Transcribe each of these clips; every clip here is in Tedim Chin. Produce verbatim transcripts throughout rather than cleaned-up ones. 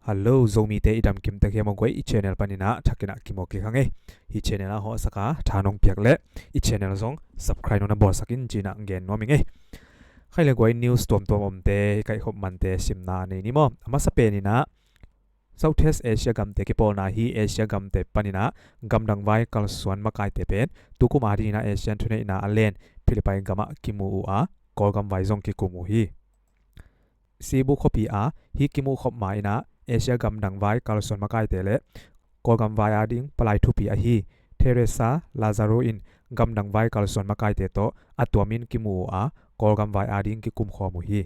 Hello, Zomite i dam kim tek hiam aw guai, i channel panin ah thakin ah kimu kik hang ei. Hih channel ah hawhsak a tha nong piak leh i channel zong subscribe nong na bawlsak in ci-in ah gen nuam ing ei. Khai le guai, news tuamtuam omte, i kaihkhop mante simna nei ni maw. A masa penin ah Southeast Asia gamte kipawlna hi. Asia gamte panin ah gamdang vai kalsuan makaite pen tukum adingin ah Asian thuneihna a len Philippines gamah kimu uh a, Kawlgam vai zong kikum uh hi. Cebu khuapi ah hih kimuhkhop ma-in ah Asia gamdang vai kalsuan makaite le Kawlgam vai ading palai thupi ahi Teresa Lazaro in gamdang vai kalsuan makaite tawh a tuamin kimu uh a, Kawlgam vai ading kikumkhawm uh hi.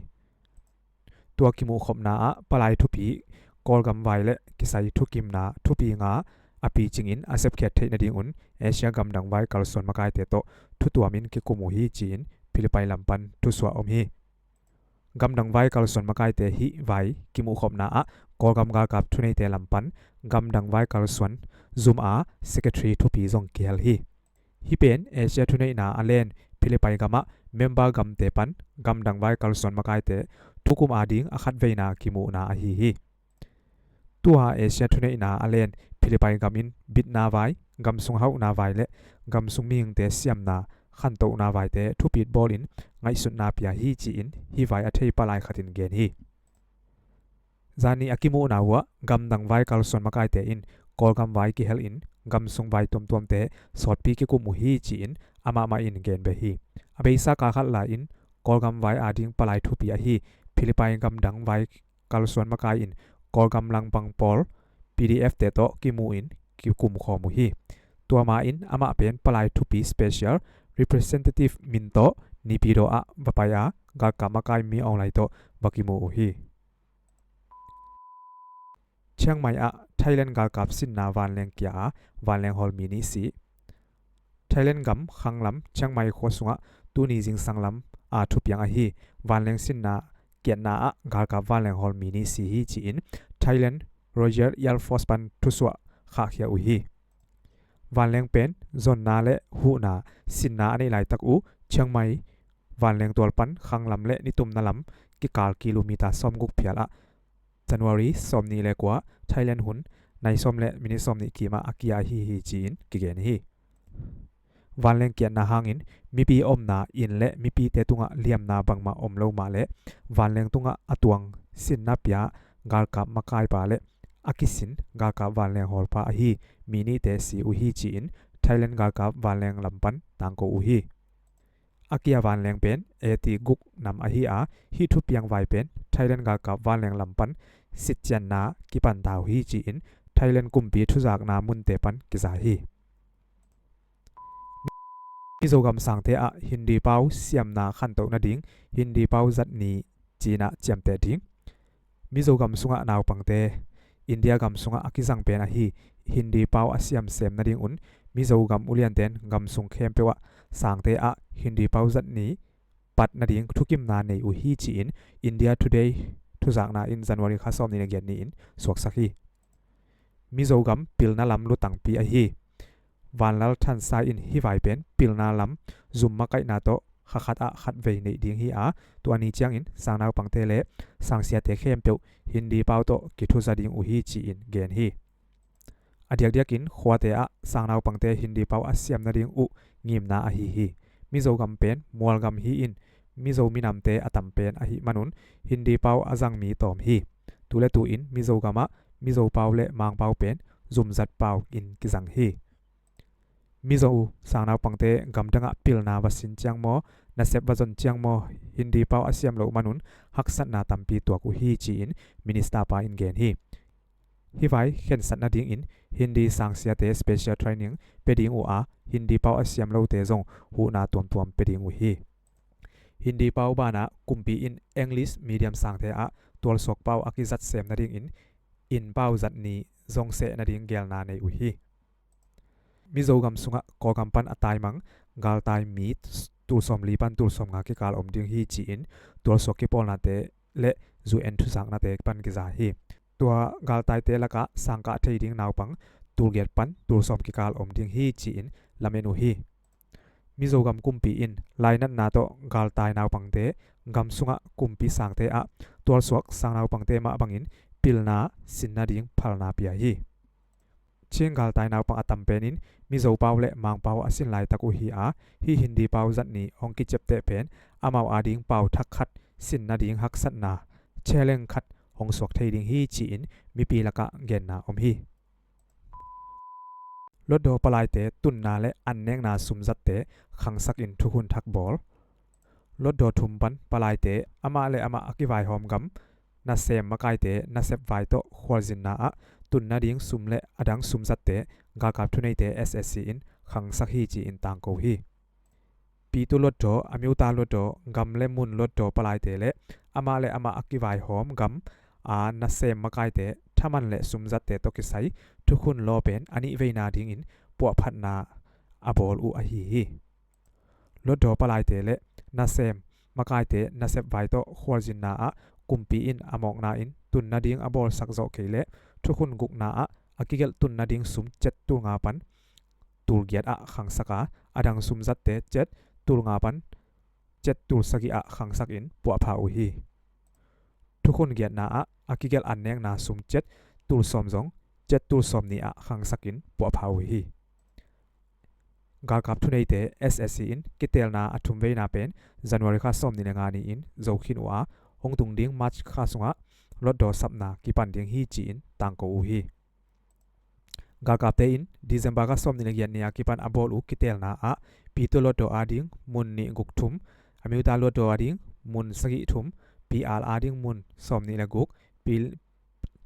Tua kimuhkhopna ah palai thupi Kawlgam vai le kisai thukimna thupi nga a picingin a sepkhiat theih nadingun Asia gamdang vai kalsuan makaite tawh thutuamin kikum uh hi ci-in Philippines lam pan thusuah om hi. Gamdang vai kalsuan makaite hih vai kimuhkhopna ah Kawlgam galkap thuneite lam pan gamdang vai kalsuan zum a secretary thupi zong kihel hi. Hih pen Asia thuneihna a len Philippines gamah member gamte pan gamdang vai kalsuan makaite tukum ading a khatveina kimuhna ahi hi. Tua Asia thuneihna a len Philippines gam in bitna vai, gamsung hauhna vai le gamsung mihingte siamna khantohna vaite thupit bawlin ngaihsutna pia hi ci-in hih vai a thei palai khatin gen hi. Zani a kimuhna uh ah gamdang vai kalsuan makaite in Kawlgam vai kihel in gamsung vai tuamtuamte sawtpi kikum uh hi ci-in amah mah in gen beh hi. A beisa kal khat lai-in Kawlgam vai ading palai thupi ahi Philippines gamdang vai kalsuan makai in Kawlgam langpang pawl P D F te tawh kimu in kikumkhawm uh hi. Tua ma-in amah pen palai thupi special representative min tawh Naypyidaw ah va pai a, galkap makai Min Aung Hlaing tawh va kimu uh hi. Chiang Mai ah Thailand galkap sinna vanleng kia a, vanleng hawl mi nih si. Thailand gam khanglam Chiang Mai khua sungah tuni zingsang lam a thupiang ahi vanleng sinna kiatna ah galkap vanleng hawl mi nih si hi ci-in Thailand Royal Air Force pan thusuah khahkhia uh hi. Vanleng pen zonna le huhna sinna a neih laitak uh Chiang Mai vanleng tual pan khanglam le nitumna lam kikal kilometer sawmguk phial ah January sawmnih le kua, Thailand hun nai sawm le minit sawmnih kimah a kia ahi hi ci-in kigen hi. Vanleng kiatna hangin mipi omna inn le mipite tungah liamna bangmah om lo mah le vanleng tungah a tuang sinna pia galkap makaipa le a kisin galkap vanleng hawlpa ahi mi nihte si uh hi ci-in Thailand galkap vanleng lam pan tangko uh hi. A kia vanleng pen eighty guk nam ahi a, hih thupiang vai pen Thailand galkap vanleng lam pan sitcianna kipan ta uh hi ci-in Thailand kumpi thuzakna munte pan kiza hi. Mizo gam sangte ah Hindi pau siamna khantoh nading Hindi pau zat ni ci-in ah ciamteh ding. Mizo gam sungah naupangte India gam sungah a kizang pen ahi Hindi pau a siam sem nadingun Mizo gam ulianten gam sung khempeuh ah sangte ah Hindi pau zat ni pat nading thukimna nei uh hi ci-in India Today thuzakna in January kha sawmnih le giat ni-in suaksak hi. Mizo gam pilna lam lutangpi ahi Vanlalthansai in hih vai pen pilna lam zum makaihna tawh kha khat ah khatvei neih ding hi a, tua ni ciangin sangnaupangte le sangsiate khempeuh Hindi pau tawh kithuza ding uh hi ci-in gen hi. A diakdiakin khuate ah sangnaupangte Hindi pau a siam nading uh ngimna ahi hi. Mizo gam pen mual gam hi-in Mizo minamte a tam pen ahih manun Hindi pau a zang mi tawm hi. Tu le tu-in Mizo gamah Mizo pau le Mang pau pen zumzat pau in kizang hi. Mizo sangnaupangte gamdangah pilna va sin ciang maw, nasep va zon ciang maw, Hindi pau a siam loh manun haksatna tampi tuak uh hi ci-in minister pa in gen hi. Hih vai khensat nadingin Hindi sangsiate special training pia ding uh a, Hindi pau a siam lote zong huhna tuamtuam pia ding uh hi. Hindi pau banah kumpi in English medium sangte ah tualsuak pau a kizat sem nadingin inn pau zat ni zong seh nading gelna nei uh hi. Mizo gam sungah Kawlgam pan a taimang galtai mi tul sawmli pan tul sawmnga kikal om ding hi ci-in tualsuak kipawlnate le U N thuzaknate pan kiza hi. Tua galtaite lakah sangkah thei ding naupang tul giat pan tul sawm kikal om ding hi ci-in lamen uh hi. Mizo gam kumpi in lainatna tawh galtai naupangte gam sungah kumpi sangte ah tualsuak sangnaupangte mah bangin pilna sin nading phalna pia hi. Chin galtai naupang a tam pen in Mizo pau le Mang pau a sin laitak uh hi a, hih Hindi pau zat nih hong kiciapteh pen amau ading pau thak khat sin nading haksatna challenge khat hong suak thei ding hi ci-in mipi lakah genna om hi. Lotdaw palaite tunna le annekna sumzatte khangsakin thukhun thak bawl. Lotdaw thum pan palaite amah le amah a kivaihawm gam nasem makaite nasep vai tawh khualzinna ah tun nading sum le adang sumzatte galkap thuneite S S C in khangsak hi ci-in tangko hi. Pitu lotdaw, Amyotha lotdaw, gam le mun lotdaw palaite le amah le amah a kivaihawm gam a nasem makaite thaman le sumzatte tawh kisai thukhun law pen a nih veina dingin puahphatna a bawl uh ahi hi. Lotdaw palaite le nasem makaite nasep vai tawh khualzinna ah kumpi in a mawkna in tun nading a bawlsak zawh kei le thukhun gukna ah a kigelh tun nading sum cet tul nga pan tul giat ah khangsak a, adang sumzatte cet tul nga pan cet tul sagih ah khangsakin puahpha uh hi. Thukhun giatna ah a kigelh annekna sum cet tul sawm zong cet tul sawm nih ah khangsakin puahpha uh hi. Galkap thuneite S S C in kiteelna a thum veina pen January kha sawm nih le nga ni-in zo khin uh a, hong tung ding March kha sungah lotdaw sapna kipan ding hi ci-in tangko uh hi. Galkapte in December kha sawm nih le giat ni a kipan a bawl uh kiteelna ah Pitu lotdaw ading mun nih guk thum, Amyotha lotdaw ading mun sagih thum, P R ading mun sawm nih le guk, Pi,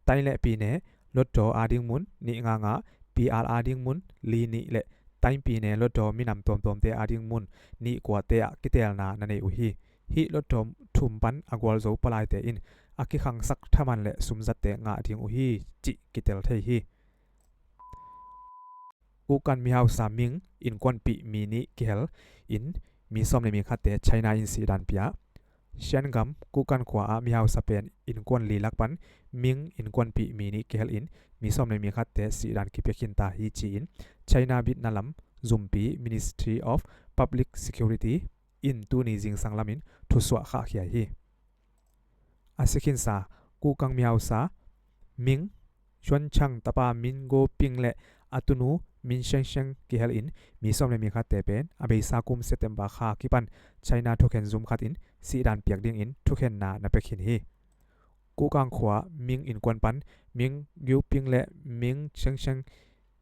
Taing le Pyine lotdaw ading mun nih nga nga, P R ading mun li nih le Taing Pyine lotdaw minam tuamtuamte ading mun nih kuate ah kiteelna na nei uh hi. Hih lotdaw thum pan a gualzo palaite in a kikhangsak thaman le sumzatte ngah ding uh hi cih kitel thei hi. Kukan mihausa Ming innkuanpih mi nih kihel in mi sawm le mi khatte China in sihdan pia. Shan gam Kukan khua ah mihausa pen innkuan li lak pan Ming innkuanpih mi nih kihel in mi sawm le mi khatte sihdan kipia khinta hi ci-in China bitna lam zumpi Ministry of Public Security in tuni zingsang lamin thusuah khahkhia hi. A sikhinsa Kukan mihausa Ming Xuanchang tapa Min Go Ping le a tunu Min Shengsheng kihel in mi sawm le mi khatte pen a beisa kum September kha kipan China thukhen zum khat in sihdan piak dingin thukhenna na pia khin hi. Kukan khua Ming innkuan pan Min Go Ping le Min Shengsheng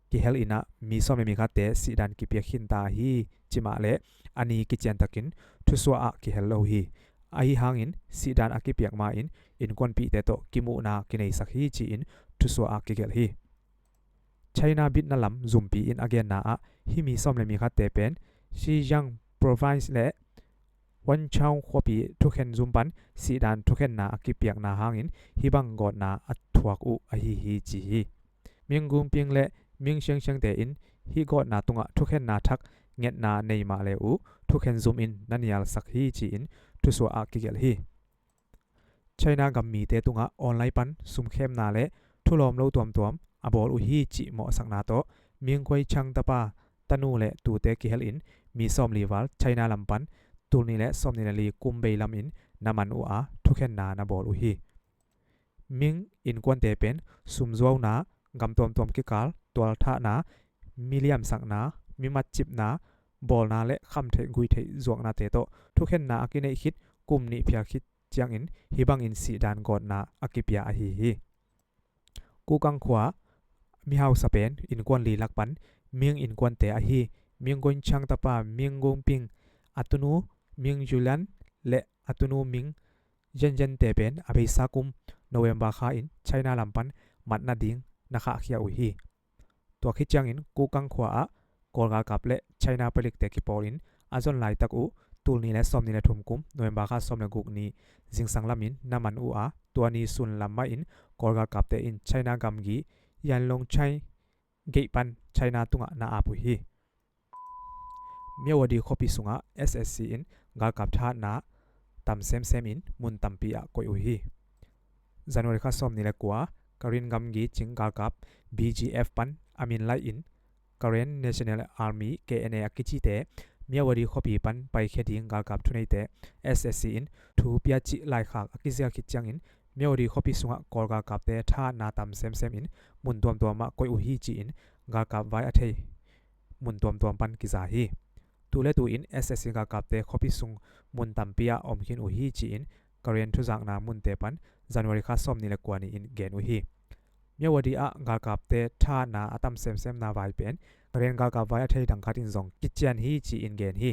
kihel in ah mi sawm le mi khatte sihdan kipia khinta hi cimah le a ni kiciantakin thusuah ah kihel lo hi. Ahi hangin sihdan a kipiak ma-in innkuanpihte tawh kimuhna kineisak hi ci-in thusuah ah kigelh hi. China bitna lam zumpi in a genna ah hih mi sawm le mi khatte pen Xinjiang Province le Wanchao khuapi thukhen zum pan sihdan thukhenna a kipiakna hangin hih bang gawtna a thuak uh ahi hi ci hi. Ming Gunping le Ming Shengshengte in hih gawtna tungah thukhenna thak ngetna nei mah le uh thukhen zum in na nialsak hi ci-in thusuah ah kigelh hi. China gam mite tungah online pan sumkhemna le thulawm lo tuamtuam a bawl uh hi cih mawhsakna tawh Ming Guaichang tapa tanu le tute kihel in mi sawm li val China lam pan tul nih le sawm nih le li kum bei lamin na man uh a thukhenna na bawl uh hi. Ming innkuante pen sumzuauna, gam tuamtuam kikal tualthahna, mi liamsakna, mi matcipna, bawlna le khamtheih guitheih zuaknate tawh thukhenna a kineih khit kum nih phial khit ciangin hih bangin sihdan gawtna a kipia ahi hi. Kukan khua mihausa pen innkuan li lak pan Ming innkuante ahi Ming Guanchang tapa Ming Gunping, a tunu Ming Julian le a tunu Ming Zhenzhente pen a beisa kum November kha in China lam pan mat nading na khahkhia uh hi. Tua khit ciangin Kukan khua ah Kawl galkap le China palikte kipawlin a zon laitak uh tul nih le sawm nih le thum kum November kha sawm le guk ni zingsang lamin na man uh a, tua ni sun lam mahin Kawl galkapte in China gamgi Yanlong Chai gate pan China tungah na ap uh hi. Myawaddy khuapi sungah S S C in galkap thahatna tam semsem in mun tampi ah koih uh hi. January kha sawm nih le kua Karen gamgi cing galkap B G F pan a min laih in Karen National Army, K N A a kicite Myawaddy khuapi pan paikhia ding galkap thuneite S S C in thu piacih laikhak a kizial khit ciangin Myawaddy khuapi sungah Kawl galkapte thahatna tam semsem in mun tuamtuam ah koih uh hi ci-in galkap vai a thei mun tuamtuam pan kiza hi. Tu le tu-in S S C galkapte khuapi sung mun tampi ah om khin uh hi ci-in Karen thuzakna munte pan January kha sawmnih le kua ni-in gen uh hi. Myawaddy ah galkapte thahatna a tam semsemna vai pen Karen galkap vai a thei dang khat in zong kician hi ci-in gen hi.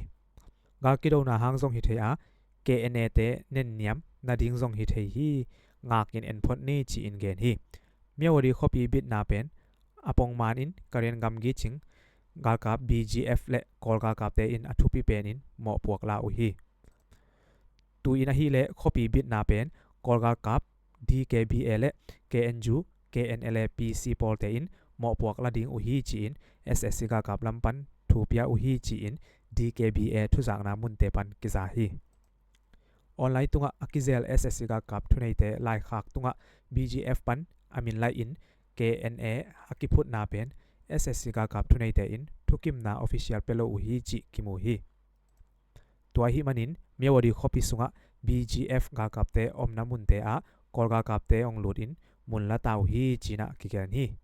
Gal kidona hang zong hi thei a, K N A te nenniam nading zong hi thei hi, ngakin en phot ni ci-in gen hi. Myawaddy khuapi bitna pen a pongman in Karen gamgi cing galkap B G F le Kawl galkapte in a thupi penin mawhpuak la uh hi. Tu-in ahileh khuapi bitna pen Kawl galkap D K B A le K N U, K N L A P C pawlte in mawhpuak la ding uh hi ci-in S S C galkap lam pan thu pia uh hi ci-in D K B A thuzakna munte pan kiza hi. Online tungah a kizel S S C galkap thuneite laikhak tungah B G F pan a min lai-in K N A a kiphutna pen S S C galkap thuneite in thukimna official pia lo uh hi cih kimu hi. Tua ahih manin Myawaddy khuapi sungah B G F galkapte omna munte ah Kawl galkapte hong lutin mun la ta uh hi ci-in ah kigen hi.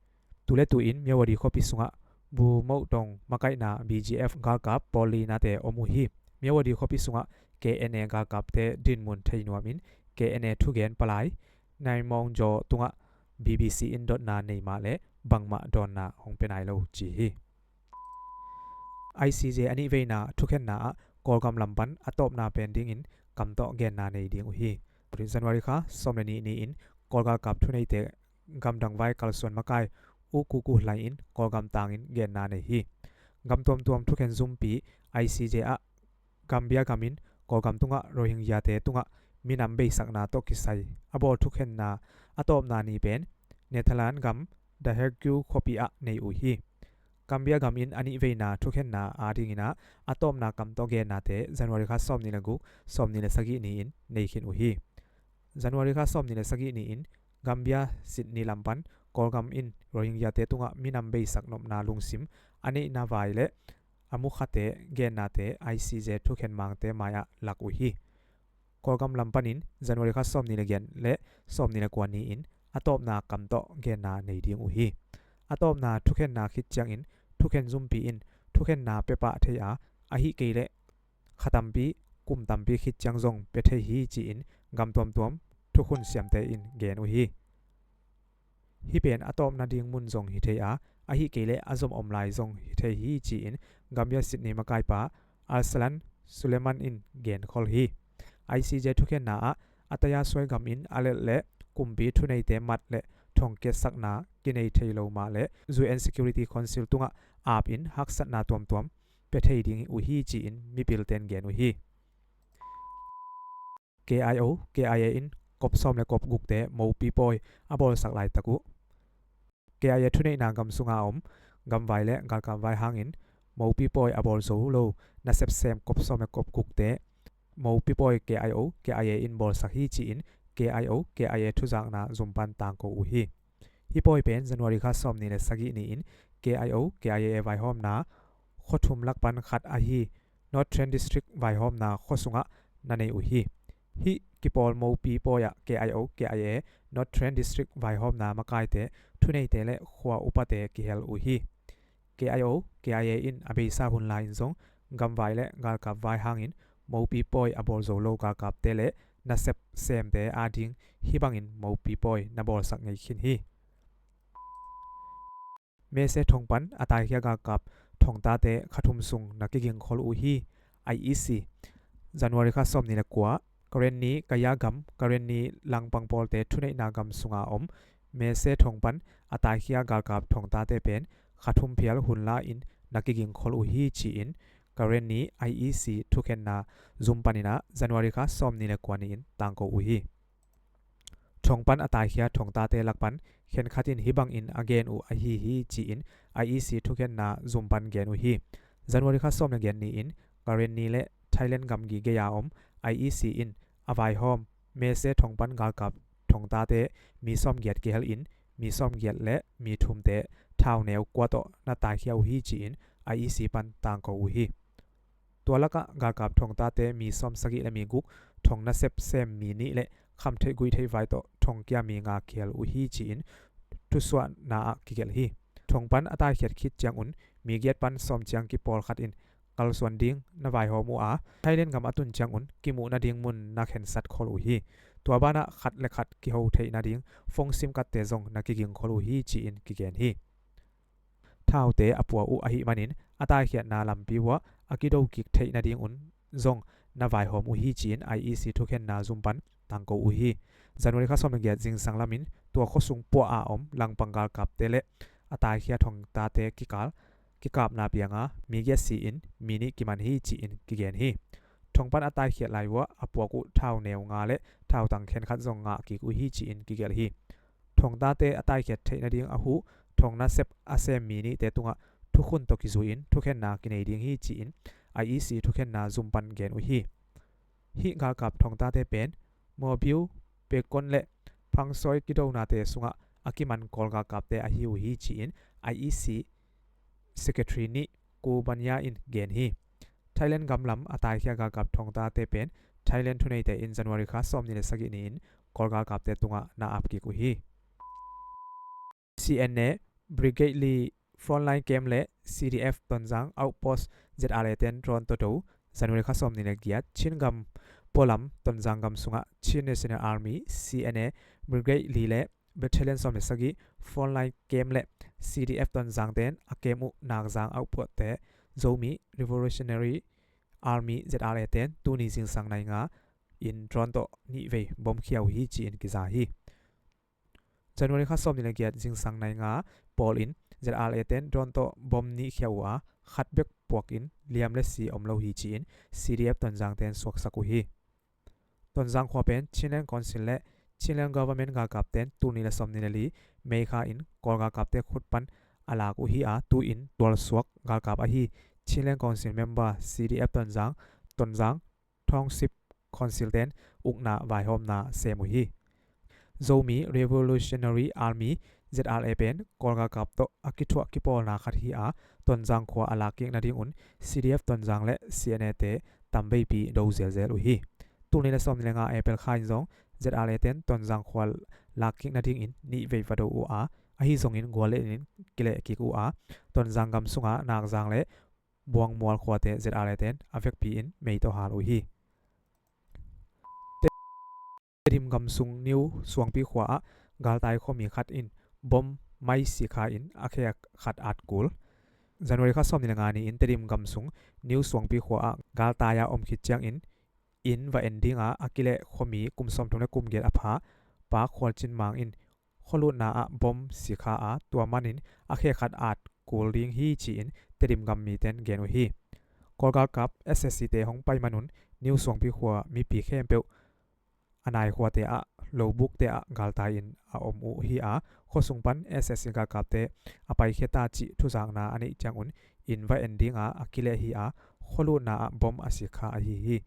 Tu le tu-in Myawaddy khuapi sungah Bu Moh Tong makaihna B G F galkap pawl linate om uh hi. Myawaddy khuapi sungah K N A galkapte dinmun thei nuamin K N A thugen palai Naimawng Jaw tungah B B C in dotna nei mah le bangmah dawnna hong pia nai lo ci hi. I C J a nih veina thukhenna ah Kawlgam lam pan a tawpna pen dingin kam tawh genna nei ding uh hi. January kha sawm le nih ni-in Kawl galkap thuneite gamdang vai kalsuan makai U Kuk Uh lai-in Kawlgam tangin genna nei hi. Gam tuamtuam thukhen zumpi I C J ah Gambia gam in Kawlgam tungah Rohingya-te tungah minam beisakna tawh kisai a bawl thukhenna a tawpna ni pen Netherlands gam The Hague khuapi ah nei uh hi. Gambia gam in a nih veina thukhenna adingin ah a tawpna kam tawh gennate January kha sawm nih le guk, sawm nih le sagih ni-in nei khin uh hi. January kha sawm nih le sagih ni-in Gambia Sydney lam pan Kawlgam in Rohingya-te tungah minam beisak nopna lungsim a neihna vai le a mukhate gennate I C J thukhen mangte mai-ah lak uh hi. Kawlgam lam panin January kha sawm nih le giat le sawm nih le kua ni-in a tawpna kam tawh genna nei ding uh hi. A tawpna thukhenna khit ciangin thukhen zumpi in thukhenna pia pah thei a, ahih kei leh kha tampi kum tampi khit ciang zong pia thei hi ci-in gam tuamtuam thukhun siamte in gen uh hi. Hih pen a tawpna ding mun zong hi thei a, ahih kei leh a zom om lai zong hi thei hi ci-in Gambia Sydney makaipa Arsalan Suleiman in genkhol hi. I C J thukhenna ah Ataya suai gam in a lelh le kumpi thuneite mat le thongkiatsakna kinei thei lo mah le U N Security Council tungah ap in haksatna tuamtuam pia thei ding uh hi ci-in mipilten gen uh hi. K I O, K I A in kop sawm le kop gukte mopi pawi a bawlsak laitak uh K I A thuneihna gam sunga om gamvai le galkap vai hangin mopi pawi a bawl zo lo nasep sem kop sawm le kop gukte mopi pawi K I O, K I A in bawlsak hi ci-in K I O, K I A thuzakna zumpan tangko uh hi. Hih pawi pen January kha sawm nih le sagih ni-in K I O, K I A vaihawmna khua thum lak pan khat ahi North Trent District vaihawmna khua sungah na nei uh hi. Hih kipawl mopi pawi ah K I O, K I A North Trent District vaihawmna makaite, thuneite le khua upate kihel uh hi. K I O, K I A in a beisa hun lai-in zong gamvai le galkap vai hangin mopi pawi a bawl zo lo galkapte le nasep semte ading hih bangin mopi pawi na bawlsak ngei khin hi. Mese thong pan a taikhia galkap thongtate kha thum sung na kigingkhol uh hi. I E C, January kha sawm nih le kua, Karenni Kaya gam, Karenni langpang pawlte thuneihna gam sunga om Mese thong pan a taikhia galkap thongtate pen kha thum phial hun la-in na kigingkhol uh hi ci-in Karenni I E C thukhenna zum panin ah January kha sawm nih le kua ni-in tangko uh hi. Thong pan a taikhia thongtate lak pan khenkhat in hih bangin a gen uh ahi hi ci-in I E C thukhenna zum pan gen uh hi. January kha sawm le giat ni-in Karenni le Thailand gamgi gei-a om I E C in a vaihawm Mese thong pan galkap thongtate mi sawmgiat kihel in mi sawmgiat le mi thumte thauneu kua tawh na taikhia uh hi ci-in I E C pan tangko uh hi. Tua lakah galkap thongtate mi sawm sagih le mi guk, thong nasep sem mi nih le khamtheih guihtheih vai tawh thongkia mi nga kihel uh hi ci-in thusuahna ah kigelh hi. Thong pan a taikhiat khit ciangun mi giat pan sawm ciang kipawlkhat in kalsuan ding na vaihawm uh a, Thailand gam a tun ciangun kimuh nading mun na khensat khol uh hi. Tua banah khat le khat kiho theih nading phone sim card-te zong na kiging khol uh hi ci-in kigen hi. Thaute a pua uh ahih manin a taikhiatna lampi uah a kido kik theih nadingun zong na vaihawm uh hi ci-in I E C thukhenna zum pan tangko uh hi. January kha sawm le giat zingsang lamin tua khuasung puah a om langpang galkapte le a taikhia thongtate kikal kikapna pianga mi giat si-in mi nih kiman hi ci-in kigen hi. Thong pan a taikhiat lai uah a puak uh thau neu nga le thautang khenkhat zong ngah kik uh hi ci-in kigelh hi. Thongtate a taikhiat theih nading a huh thong nasep a sem mi nihte tungah thukhun tawh kizui-in thukhenna kinei ding hi ci-in I E C thukhenna zum pan gen uh hi. Hih galkap thongtate pen Mobiu, Pekon le Phangsawi kidonate sungah a kiman Kawl galkapte ahi uh hi ci-in I E C Secretary nih Ku Banya in gen hi. Thailand gamlam a taikhia galkap thongtate pen Thailand thuneite in January kha sawmnih le sagih ni-in Kawl galkapte tungah na ap kik uh hi. C N A Brigade li Frontline Camp le C D F Tonzang Outpost Z R A ten drone tawh do January kha sawmnih le giat Chin gam pualam Tonzang gam sungah Chin National Army, C N A Brigade li le Battalion sawm le sagih Frontline Camp le C D F Tonzang ten a camp uh Nakzang Outpost-te Zomi Revolutionary Army Z R A ten tuni zingsang nai nga in drone tawh nihvei bom khia uh hi ci-in kiza hi. January kha sawmnih le giat zingsang nai nga pawl in Z R A ten drone tawh bom nih khia uh a, khat bek puak in liam le si om lo hi ci-in C D F Tonzang ten suaksak uh hi. Tonzang khua pen Chinland Council le Chinland Government galkap ten tul nih le sawmnih le li May kha in Kawl galkapte khut pan a lak uh hi a, tu-in tualsuak galkap ahi Chinland Council member C D F Tonzang, Tonzang Township Council ten ukna vaihawmna sem uh hi. Zomi Revolutionary Army Z R A pen Kawl galkap tawh a kithuah kipawlna khat hi a, Tonzang khua a lakkik nadingun C D F Tonzang le C N A te tamveipi do zelzel uh hi. Tul nih le sawmnih le nga April kha in zong Z R A ten Tonzang khua lakkik nadingin nihvei va do uh a, ahi zongin gual le in kileh kik uh a, Tonzang gam sunga Nakzang le Buangmual khuate Z R A ten a vekpi in mei tawh hal uh hi. Tedim gam sung New Suangpi khua ah galtai khuami khat in bom mai sikha in a khe khat at kul. January kha sawmnih le nga ni-in Tedim gam sung New Suangpi khua ah galtai a om khit ciangin inn va en dinga a kileh khuami kum sawmthum le kum giat a pha Pa Khual Cin Mang in khualutna ah bom sikha a, tua manin a khe khat at kul ding hi ci-in Tedim gam miten gen uh hi. Kawl galkap S S C te hong pai manun New Suangpi khua mipi khempeuh a nai khuate ah lobukte ah galtai in a om uh hi a, khuasung pan S S C galkapte a paikhia ta cih thuzakna a neih ciangun inn va en dinga a kileh hi a, khualutna ah bom a sikha ahi hi.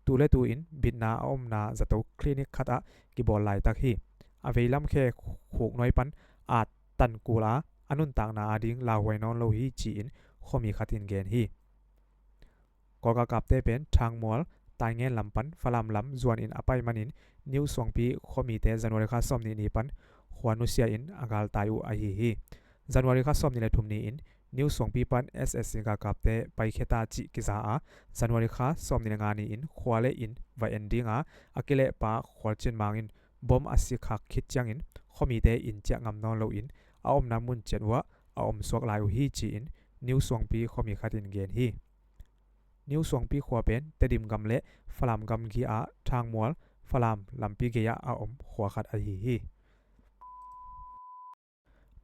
Tu le tu-in bitna a omna zato clinic khat ah kibawl laitak hi. A veilam khe khuknuai pan at tan kul a, a nuntakna ading lauhuai nawn lo hi ci-in khuami khat in gen hi. Kawl galkapte pen Thangmual, Taingen lam pan Falam lam zuanin a pai manin New Suangpi khuamite January kha sawmnih ni pan khua nusia in a galtai uh ahi hi. January kha sawmnih le thum ni-in New Suangpi pan S S C galkapte paikhia ta cih kiza a, January kha sawmnih le nga ni-in khua le inn va en dinga a kileh Pa Khual Cin Mang in bom a sikha khit ciangin khuamite inn ciah ngam nawn loin a omna mun ciat uah a om suak lai uh hi ci-in New Suangpi khuami khat in gen hi. New Suangpi khua pen Tedim gam le Falam gamgi ah Thangmual, Falam lampi gei-ah a om khua khat ahi hi.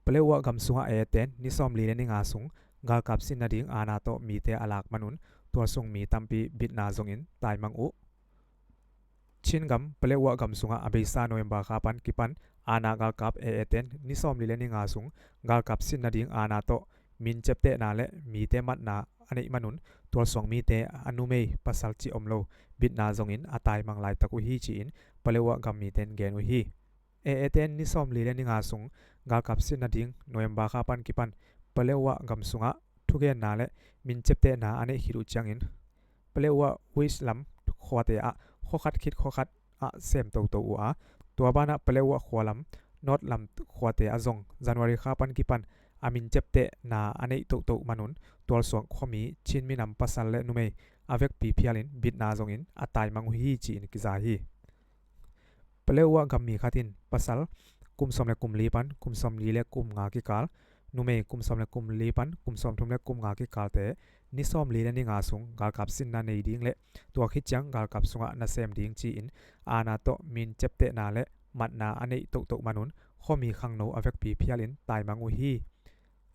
Paletwa gam sungah A A ten ni sawmli le ni nga sung galkap sin nading aana tawh mite a lak manun tualsung mi tampi bitna zongin taimang uh. Chin gam Paletwa gam sungah a beisa November kha pan kipan aana galkap A A ten ni sawmli le ni nga sung galkap sin nading aana tawh min ciaptehna le mite matna a neih manun tualsuang mite a numei pasal cih om lo bitna zongin a taimang laitak uh hi ci-in Paletwa gam miten gen uh hi. A A ten ni sawmli le ni nga sung galkap sin nading November kha pan kipan Paletwa gam sungah thugenna le min ciaptehna a neih khit uh ciangin Paletwa West lam khuate ah khuakhat khit khuakhat ah sem toto uh a, Tua banah Paletwa khua lam, North lam khuate ah zong January kha pan kipan a min ciaptehna a neih tohtoh manun tualsuak khuami Chin minam pasal le numei a vekpi phialin bitna zongin a taimang uh hi ci-in kiza hi. Paletwa gammi khat in pasal kum sawm le kum li pan kum sawm li le kum nga kikal, numei kum sawm le kum li pan kum sawm thum le kum nga kikalte ni sawm li le ni nga sung galkap sinna nei ding le tua khit ciang galkap sungah nasem ding ci-in aana tawh min ciaptehna le matna a neih tohtoh manun khuami khangno a vekpi phialin taimang uh hi.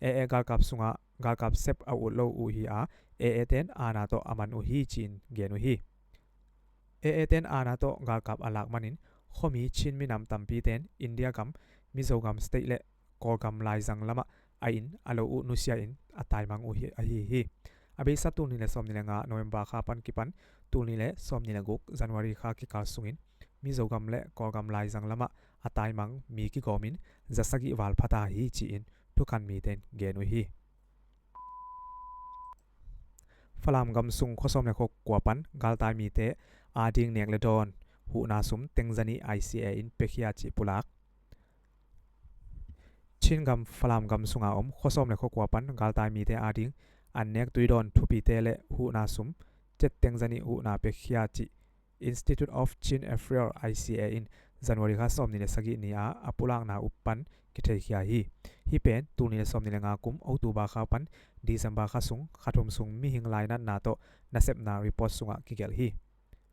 A A galkap sungah galkap sep a ut lo uh hi a, A A ten aana tawh a man uh hi ci-in gen uh hi. A A ten aana tawh galkap a lak manin khuami Chin minam tampi ten India gam, Mizo gam state le Kawlgam laizang lamah a inn a lo uh nusia in a taimang uh hi, ahi hi. A beisa tul nih le sawm nih le nga November kha pan kipan tul nih le sawm nih le guk January kha kikal sungin Mizo gam le Kawlgam laizang lamah a taimang mi kigawmin za sagih val phata hi ci-in thukan mite in gen uh hi. Falam gam sung khua sawm le khua kua pan galtai mite ading nek le dawn huhna sum teng za nih I C A in piakhia cih pulak. Chin gam Falam gam sunga om khua sawm le khua kua pan galtai mite ading an nek tui dawn thupite le huhna sum cet teng za nih huhna piakhia cih Institute of Chin Affairs, I C A, in January kha sawm nih le sagih ni-a a pulakna uh pan kitheikhia hi. Hih pen tul nih le sawm nih le nga kum October kha pan December kha sung kha thum sung mihing lainatna tawh nasepna report sungah kigelh hi.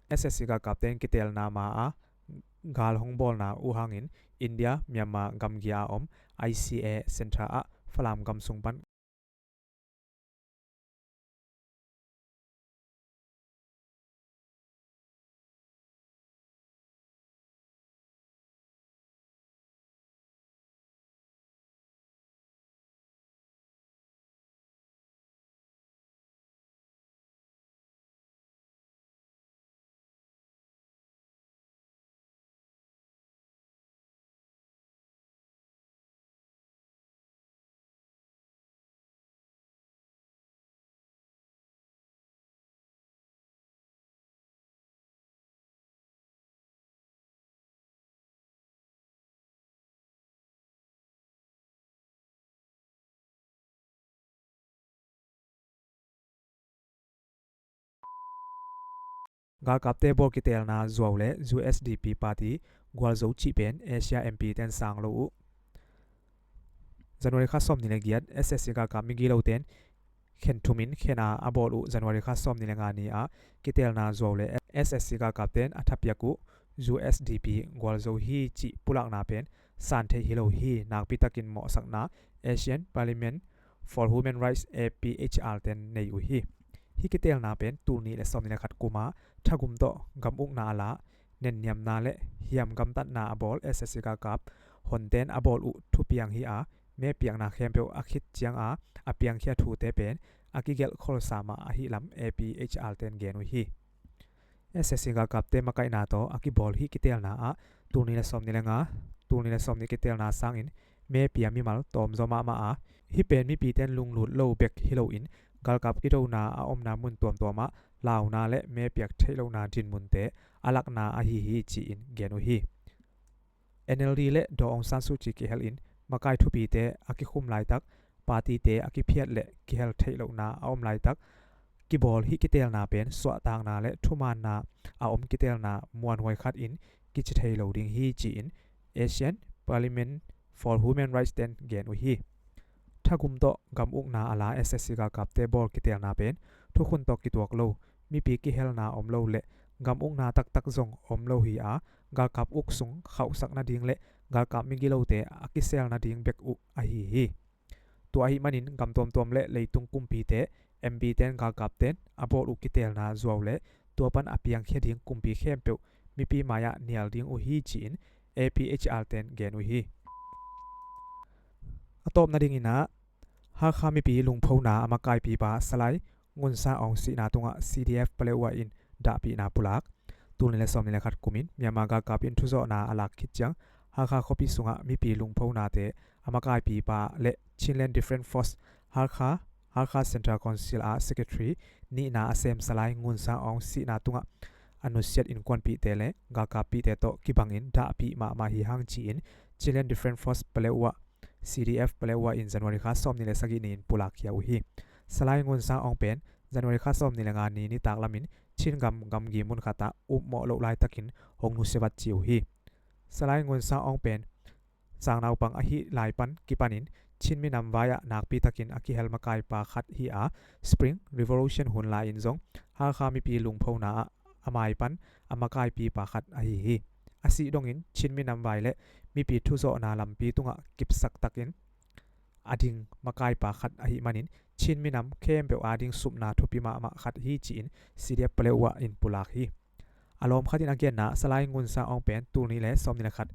S S C galkapte in kitelna ma-a gal hong bawlna uh hangin India, Myanmar gamgi-a om I C A Centre ah Falam gam sung pan Galkapte bawl kitelna zuau le U S D P party gualzo cih pen Asia M P ten sang lo uh. January kha sawm nih le giat S S C galkap migiloten khen thumin khena a bawl uh January kha sawm nih le nga ni-a kitelna zuau le S S C galkapten a thapiak uh U S D P gualzo hi cih pulakna pen san theih hi lo hi. Nakpitakin mawhsakna Asian Parliament for Human Rights, A P H R ten nei uh hi. Hih kitelna pen tul nih le sawm nih le khat kuma thagum tawh gam ukna a la, nenniamna le hiam gamtatna a bawl S S C galkap honten a bawl uh thupiang hi a, mepiakna khempeuh a khit cianga a piangkhia thute pen a kigelh kholsa mah ahi lam A P H R ten gen uh hi. S S C galkapte makaihna tawh a kibawl hih kitelna ah tul nih le sawm nih le nga, tul nih le sawm nih kitelna sangin mepia mimal tawmzaw mahmah a, hih pen mipiten lunglut lo bek hi loin galkap kidona a omna mun tuamtuamah launa le mepiak theih lohna dinmunte a lakna ahi hi ci-in gen uh hi. N L D le Daw Aung San Suu Kyi kihel in makai thupite a kikhum laitak, partyte a kiphiat le kihel theih lohna a om laitak kibawl hih kitelna pen suahtakna le thumaanna a om kitelna muanhuai khat in kici thei lo ding hi ci-in Asian Parliament for Human Rights ten gen uh hi. Thagum tawh gam ukna a la S S C galkapte bawl kitelna pen thukhun tawh kituak lo, mipi kihelna om lo le gam ukna taktak zong om lo hi a, galkap uk sung khauhsak nading le galkap migilote a kisel nading bek uh ahi hi. Tua ahih manin gam tuamtuam le leitung kumpite, M P ten galkapten a bawl uh kitelna zuau le tua pan a piangkhia ding kumpi khempeuh mipi mai-ah nial ding uh hi ci-in A P H R ten gen uh hi. A tawp nadingin ah Hakha mipi lungphona a makaipipa Salai Ngun San Aung sihna tungah C D F Paletwa in dahpihna pulak. Tul nih le sawm nih le khat kumin Myanmar galkap in thuzawhna a lak khit ciang Hakha khuapi sungah mipi lungphonate a makaipipa le Chinland Defense Force Hakha, Hakha Central Council ah secretary nihna a sem Salai Ngun San Aung sihna tungah a nusiat innkuanpihte le galkappihte tawh kibangin dahpih mahmah hi hang ci-in Chinland Defence Force Paletwa, C D F Paletwa in January kha sawmnih le sagih ni-in pulak khia uh hi. Salai Ngun Sang Aung pen January kha sawmnih le nga ni nitak lamin Chin gam gamgi mun khatah upmawh loh laitakin hong nusia vat ci uh hi. Salai Ngun Sang Aung pen sang naupang ahih lai pan kipanin Chin minam vai-ah nakpi takin a kihel makaipa khat hi a, Spring Revolution hun lai-in zong Hakha mipi lungphona ah a mai pan a makaipipa khat ahi hi. A sih dongin Chin minam vai le mipi thuzawhna lampi tungah kipsak takin a ding makaipa khat ahih manin Chin minam khempeuh ading supna thupi mahmah khat hi ci-in C D F Paletwa in pulak hi. A lawm khatin a genna Salai Ngun Sang Aung pen tul nih le sawmnih le khat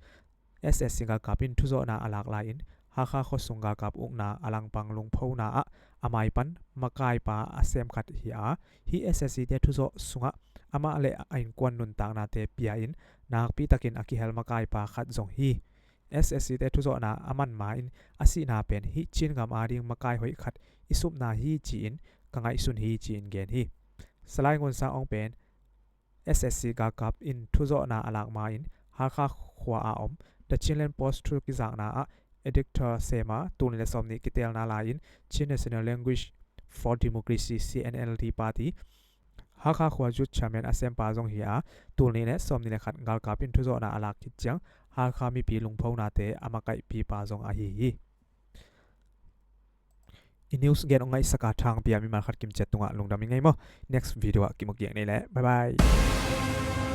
S S C galkap in thuzawhna a lak lai-in Hakha khuasung galkap ukna a langpang lungphona ah a mai pan makaipa a sem khat hi a, hih S S C te thuzawh sungah amah le a innkuan nuntaknate pia-in nakpi takin a kihel makaipa khat zong hi. S S C te thuzawhna a man ma-in a sihna pen hih Chin gam ading makai hoih khat i supna hi ci-in ka ngaihsun hi ci-in gen hi. Salai Ngun Sang Aung pen S S C galkap in thuzawhna a lak ma-in Hakha khua a om The Chinland Post thu kizakna ah editor sem a, tul nih le sawmnih kitelna lai-in Chin National League for Democracy, C N L D party Hakha khua youth chairman a sempa zong hi a, tul nih le sawmnih le khat galkap in thuzawhna a lak khit ciang Hakha mipi lungphonate a makaihpipa zong ahi hi. I news gen hong ngaihsak a thangpi-a mimal khat kimciat tungah lungdam ing ei maw. Next video ah kimu kik ni leh. Bye bye.